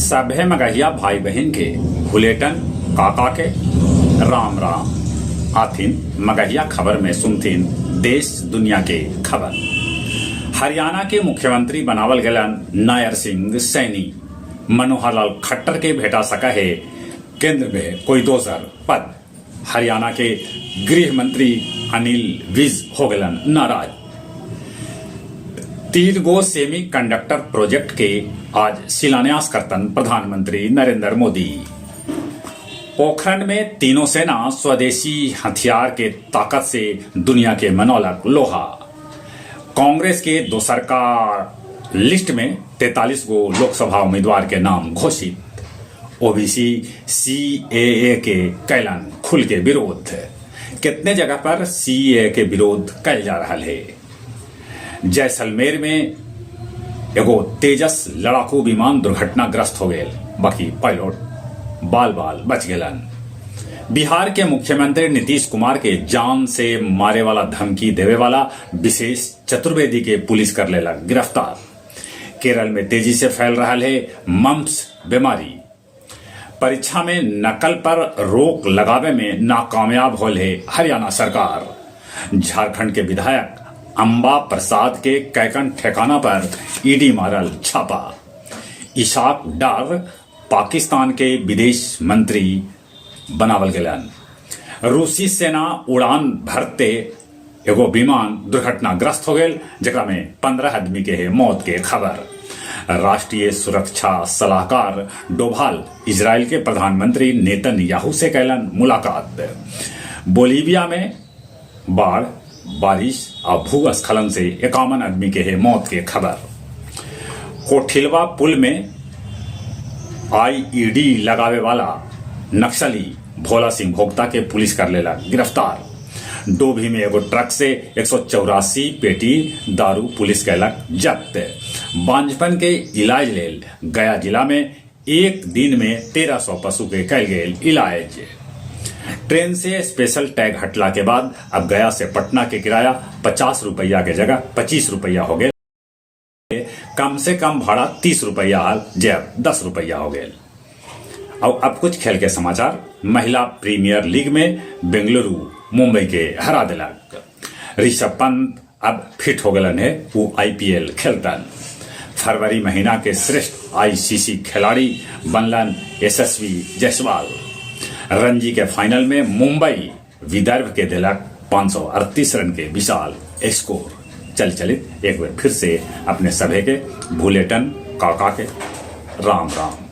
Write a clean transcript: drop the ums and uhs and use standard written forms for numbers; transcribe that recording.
सभे मगहिया भाई बहिन के भुलेटन काका के राम राम। आथिन मगहिया खबर में सुनथिन देश दुनिया के खबर। हरियाणा के मुख्यमंत्री बनावल गेलन नायर सिंह सैनी। मनोहर लाल खट्टर के भेटा सका हे केंद्र में कोई दोसर पद। हरियाणा के गृह मंत्री अनिल विज हो गेलन नाराज। तीन गो सेमी कंडक्टर प्रोजेक्ट के आज शिलान्यास करतन प्रधानमंत्री नरेंद्र मोदी। पोखरण में तीनों सेना स्वदेशी हथियार के ताकत से दुनिया के मनौलक लोहा। कांग्रेस के दोसरका लिस्ट में 43 गो लोकसभा उम्मीदवार के नाम घोषित। ओबीसी सीएए के कैलन खुल के विरोध। कितने जगह पर सीएए के विरोध कैल जा रहा है। जैसलमेर में एगो तेजस लड़ाकू विमान दुर्घटनाग्रस्त हो गए, बाकी पायलट बाल बाल बच गेलन। बिहार के मुख्यमंत्री नीतीश कुमार के जान से मारे वाला धमकी देवे वाला विशेष चतुर्वेदी के पुलिस कर लेलक गिरफ्तार। केरल में तेजी से फैल रहा है मम्प्स बीमारी। परीक्षा में नकल पर रोक लगावे में नाकामयाब होल है हरियाणा सरकार। झारखंड के विधायक अंबा प्रसाद के कैकन ठिकाना पर ईडी मारल छापा। इशाक डार पाकिस्तान के विदेश मंत्री बनावल गेलन। रूसी सेना उड़ान भरते एगो विमान दुर्घटनाग्रस्त हो गेल, जेकरा में 15 आदमी के है मौत के खबर। राष्ट्रीय सुरक्षा सलाहकार डोभाल इजराइल के प्रधानमंत्री नेतन्याहू से कैलन मुलाकात। बोलीविया में बाढ़, बारिश और भूस्खलन से 51 आदमी के है मौत के खबर। कोठिलवा पुल में आईईडी लगावे वाला नक्सली भोला सिंह भोक्ता के पुलिस कर लेला गिरफ्तार। डोभी में एगो ट्रक से 184 पेटी दारू पुलिस कैलक जब्त। बांझपन के इलाज लेल गया जिला में एक दिन में 1300 पशु के कैल गेल इलाज। ट्रेन से स्पेशल टैग हटला के बाद अब गया से पटना के किराया 50 रुपया के जगह 25 रुपया हो गए। कम से कम भाड़ा 30 रुपया हाल जे अब 10 रुपया हो गए। और अब कुछ खेल के समाचार। महिला प्रीमियर लीग में बेंगलुरु मुंबई के हरा दिलक। ऋषभ पंत अब फिट हो गलन है, वो आईपीएल खेलतन। फरवरी महीना के श्रेष्ठ आईसीसी खिलाड़ी बनलन यशस्वी जायसवाल। रणजी के फाइनल में मुंबई विदर्भ के दिलक 538 रन के विशाल स्कोर। चल चलित एक बार फिर से अपने सभे के भूलेटन काका के राम राम।